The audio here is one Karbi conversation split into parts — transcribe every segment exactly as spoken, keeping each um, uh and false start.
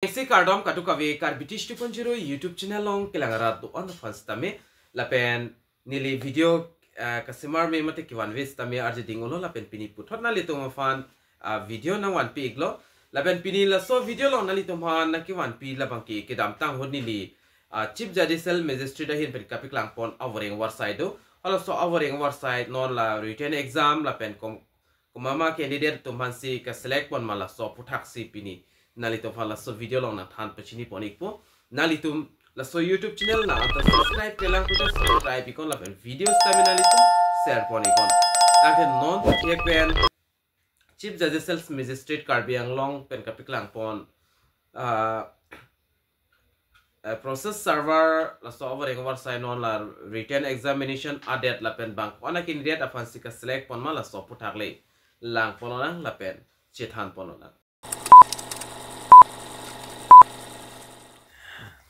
Isi kardom kadokave Karbi Tish two point zero YouTube channel along kelang arat do-an aphan sitame lapen neli video, eh, kasemar me mate kevan ve sitame arje ding-olo lapen pini puthot nanglitum aphan, ah, video nangvanpi iklo. Lapen pini laso video along nanglitum aphan nangkevanpi labangke kedamtang ahut neli, ah, Chief Judicial Magistrate ahin pen kapaklang pon avoreng avarsai do. Halaso avoreng avarsai non la written exam lapen kom-, komat ma candidate atum aphansi kaselect pon ma laso aputhaksi pini nanglitum aphan laso video along nangthan pachini pon ikpo. Nanglitum laso YouTube channel nang anta subscribe kelang puta subscribe iknon lapen video sitame nanglitum share pon iknon. Tangte non pathek pen Chief Judicial Magistrate Karbi Anglong pen kapaklang pon, ah, eh, process server laso avoreng avarsai non la written examination adet lapen bang ko-an a candidate aphansi kaselect pon ma laso aputhak le lang pon lonang lapen chethan pon lonang.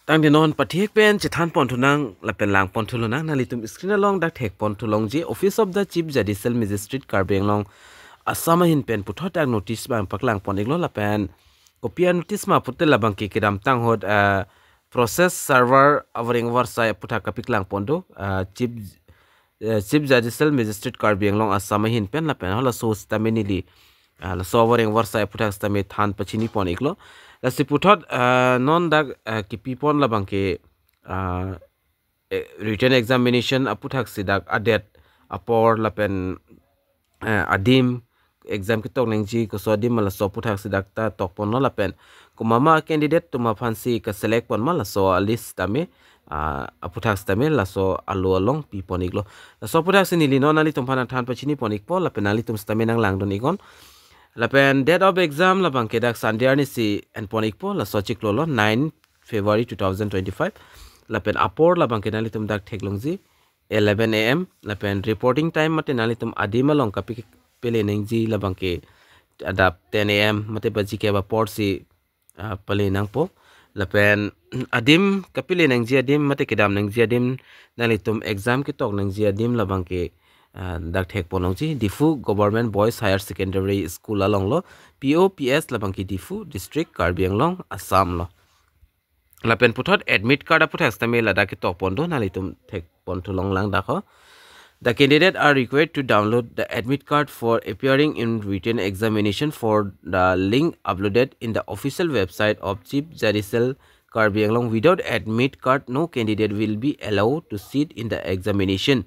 Tangte non pathek pen chethan pon thunang lapen lang pon thu lonang. Nanglitum screen along dak thek pon thu longji, Office of the Chief Judicial Magistrate Karbi Anglong Assam ahin pen puthot dak notice abang paklang pon iklo lapen kopi a notice ma pulote labangke kedamtang ahut, eh, process server avoreng avarsai aputhak kapaklang pon do, eh, Chief, eh, Chief Judicial Magistrate Karbi Anglong Assam ahin pen lapen halaso sitame neli, ah, laso avoreng avarsai aputhak sitame than pachini pon iklo. Lasi puthot, ah, non dak, ah, kipi pon labangke, ah, eh, written examination aputhaksi dak adet, apor lapen, eh, adim, exam ketok nangji koso adim ma laso aputhaksi dak ta tok ponlo lapen komat ma candidate atum aphansi kaselect pon ma laso alist sitame, ah, aputhak sitame laso alo along pi pon iklo. Laso aputhaksi neli non nanglitum aphan nangthan pachini pon ikpo lapen nanglitum sitame nanglang dun iknon. Lapen date of exam labangke dak Sunday arnisi en pon ikpo, laso chiklo lo, nine February two thousand twenty-five. Lapen apor labangke nanglitum dak thek longji eleven A M. Lapen reporting time mate nanglitum adim along kapi pele nangji labangke adap ten A M mate baji kep aporsi, ah, pele nangpo. Lapen adim kapele nangji adim mate kedam nangji adim nanglitum exam ketok nangji adim labangke, ah, dak thek pon longji Diphu Government Boys Higher Secondary School along lo, P O P S labangke Diphu District, Karbi Anglong, Assam lo. Lapen puthot admit card aputhak sitame ladak ketok pon do, nanglitum thek pon thu longlang dak ho. The candidate are required to download the admit card for appearing in written examination for the link uploaded in the official website of Chief Judicial Karbi Anglong. Without admit card, no candidate will be allowed to sit in the examination.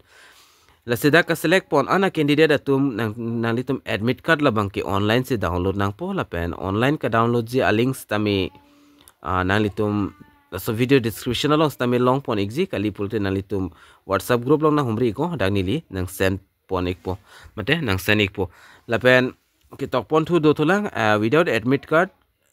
Lasi dak kaselect pon an a candidate atum nang, nanglitum admit card labangke online si download nangpo lapen online kadownload ji a link sitame, ah, nanglitum laso video description along sitame long pon ikji, kali pulote nanglitum WhatsApp group along nanghumri iknon, dak neli nangsend pon ikpo mate nangsend ikpo. Lapen ketok pon thu do thulang, ah, without admit card,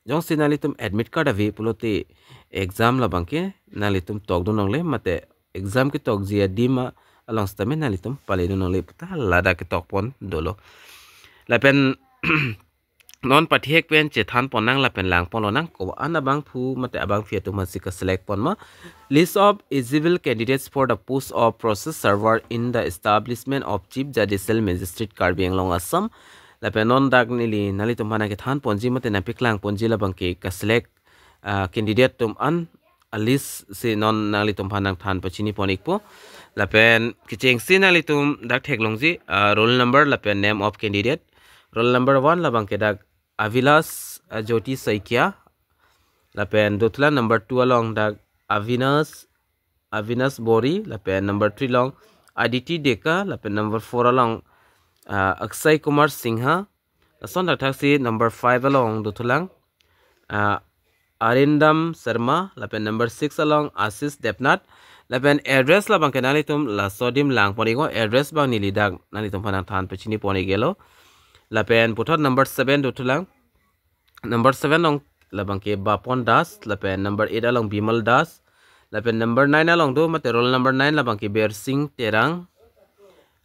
jongsi nanglitum admit card ave pulote exam labangke nanglitum tok dun longle mate exam ketokji adim along sitame nanglitum pale dun longle puta ladak ketok pon dolo. Lapen non pathek pen chethan pon nang lapen lang pon lonang, ko-an abangphu mate abangphi atum aphansi kaselect pon ma. List of eligible candidates for the post of process server in the establishment of Chief Judicial Magistrate, Karbi Anglong, Assam. Lapen non dak neli nanglitum aphan nangkethan ponji mate nangpaklang ponji labangke kaselect, ah, candidate atum an a list si non nanglitum aphan nangthan pachini pon ikpo. Lapen kechengsi nanglitum dak thek longji, ah, roll number lapen name of candidate. Roll number one labangke dak Avilas, ah, Jyoti Saikia. Lapen do thulang number two along dak Avinas, Avinas Bori. Lapen number three along Aditi Deka. Lapen number four along, ah, Akshay Kumar Singha. Lason dak thaksi number five along do thulang, ah, Arindam Sharma. Lapen number six along Ashish Debnath. Lapen address labangke nanglitum laso adim lang pon iknon, address abang neli dak nanglitum aphan nangthan pachini pon iklo. Lapen puthot number seven do thulang. Number seven along labangke Bapon Das, lapen number eight along Bimal Das, lapen number nine along do mate roll number nine labangke Bersing Terang,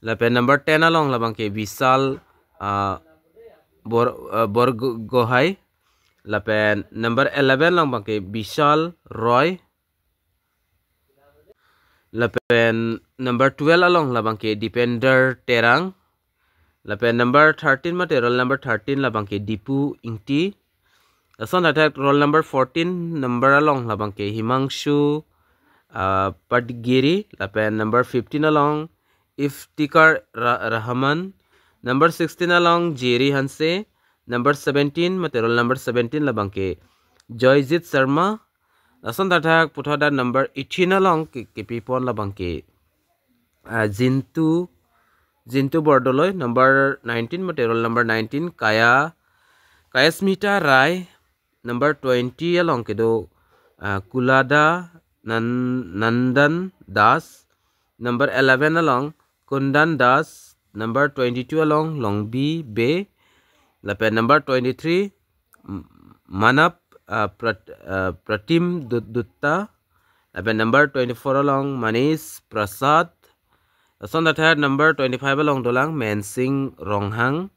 lapen number ten along labangke Vishal, ah, Bor, ah, Borgohai, lapen number eleven along abangke Vishal Roy, lapen number twelve along labangke Dipender Terang. Lapen number thirteen mate roll number thirteen labangke Dipu Ingti. Lason athak roll number fourteen number along labangke Himangshu, ah, Patgiri, lapen number fifteen along Iftikhar Ra-, Rahman, number sixteen along Jerry Hanse, number seventeen, mate roll number seventeen labangke Joyjit Sharma, lason athak puthot number eighteen along ke-, kepipon labangke, ah, Jintu, Jintu Bordoloi, number nineteen, mate roll number nineteen, Kaya, Kayasmita Rai, number twenty along kedo, ah, Kulada Nan-, Nandan Das, number eleven along Kundan Das, number twenty-two along Longbi Bey, lapen number twenty-three, M-, Manap, ah, Prat-, ah, Pratim Dut-, Dutta, lapen number twenty-four along Manish Prasad, lason athak number twenty-five along dolang Mensing Ronghang,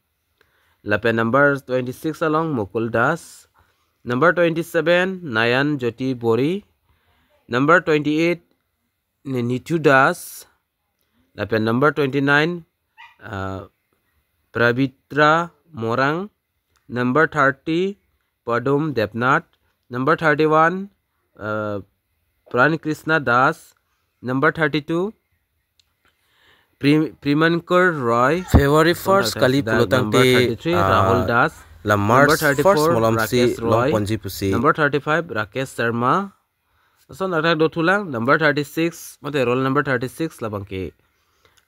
lapen number twenty-six along Mukul Das, number twenty-seven Nayan Jyoti Bori, number twenty-eight Ni-, Nitu Das, lapen number twenty-nine, ah, Prabitra Morang, number thirty Padum Debnath, number thirty-one, ah, Pran Krishna Das, number thirty-two Pri-, Primankar Roy, February first kali pulo tangte, number thirty-three, ah, Rahul Das, la March number thirty-four, first malomsi Rakesh Roy, longponji pusi, number thirty-five Rakesh Sharma, lason athak dothulang, number thirty-six, mate roll number thirty-six labangke,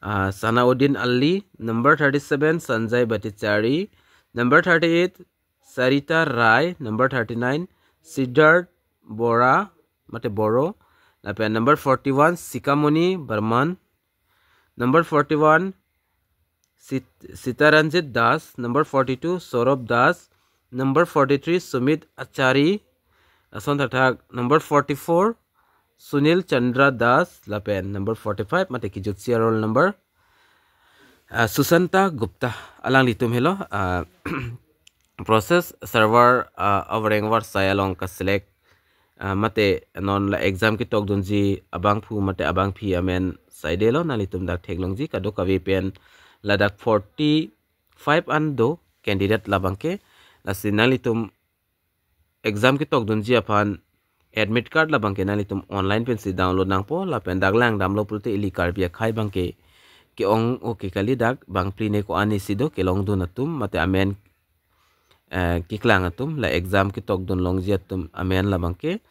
ah, Sanauddin Ali, number thirty-seven Sanjay Bhattacharya, number thirty-eight Sarita Rai, number thirty-nine Siddharth Bora, mate Boro, lapen number forty-one Sikamoni Barman, number forty-one Sit-, Sitaranjit Das, number forty-two Saurabh Das, number forty-three Sumit Achari, lason athak number forty-four Sunil Chandra Das, lapen number forty-five mate kijutsi a-roll number, ah, Susanta Gupta, alanglitum helo, ah, process server, ah, avareng avarsai along ka-select, ah, mate non la exam ketokdunji abangphu mate abangpi amen saidelo, nanglitum dak theklongji, kadokave pen ladak forty-five an do candidate labangke, lasi nanglitum exam ketokdunji aphan admit card labangke nanglitum online pensi download nangpo, lapen dak langdamlo pulote ili Karbi akhei abangke ke-ong-o ke kali, dak bangphli ne ko-an isi do kelongdun atum mate amen, eh, keklang atum, la exam ketokdun longji atum amen labangke,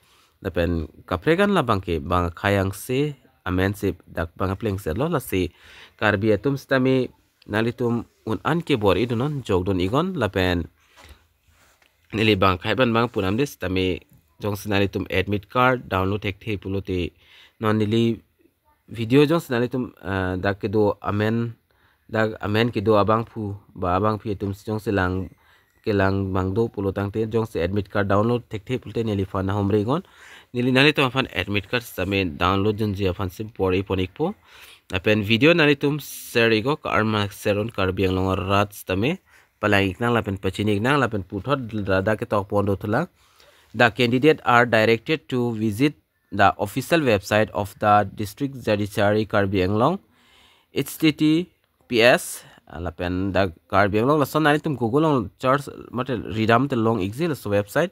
lapen kaprek an labangke bang akhei angse amen si dak bang aplengsetlo, lasi Karbi atum sitame nanglitum un an ke bor-idunnon, jokdun iknon, lapen neli bang akhei abang pu namde sitame jongsi nanglitum admit card download thekthe pulote non neli video jongsi nanglitum, ah, dak kedo amen, dak amen kedo abangphu ba abangpi atum jongsi lang kelang abang do pulo tangte jongsi admit card download thekthe pulote neliphan ahomri iknon. Neli nanglitum aphan admit card sitame download dunji aphan si bor-ipon ikpo. Lapen video nanglitum share iknon, karma share un, Karbi Anglong arat sitame palang iknang lapen pachini iknang, lapen puthot ladak ketokpon dothulang. The candidate are directed to visit the official website of the District Judiciary Karbi Anglong, H T T P S, ah, lapen dak Karbi Anglong, lason nanglitum Google along search mate ridamte long ikji laso website.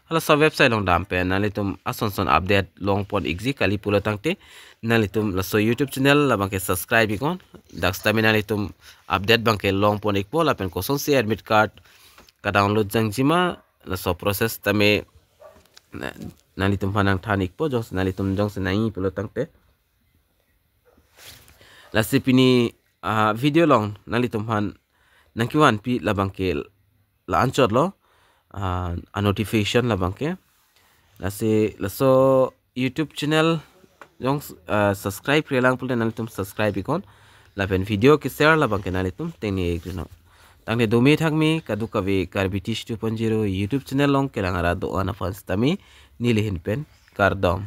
Laso website along dam pen nanglitum ason son update longpon ikji, kali pulo tangte nanglitum laso YouTube channel labangke subscribe iknon, dak sitame nanglitum update abangke longpon ikpo, lapen kosonsi admit card ka-download jangjima, laso process tame na-, nanglitum aphan nangthan ikpo, jongsi nanglitum jongsi nangji pulo tangte. Lasi pini, ah, video along nanglitum aphan nangkevanpi labangke la-anchotlo, ah, a-notification labangke. Lasi laso YouTube channel jong, ah, subscribe-relang pulote nanglitum subscribe iknon, lapen video ke-share labangke nanglitum tengne iknon. Tangte dome thakme kadokave Karbi Teach two point zero YouTube channel along kelang arat do-an aphan sitame neli ahin pen kardom.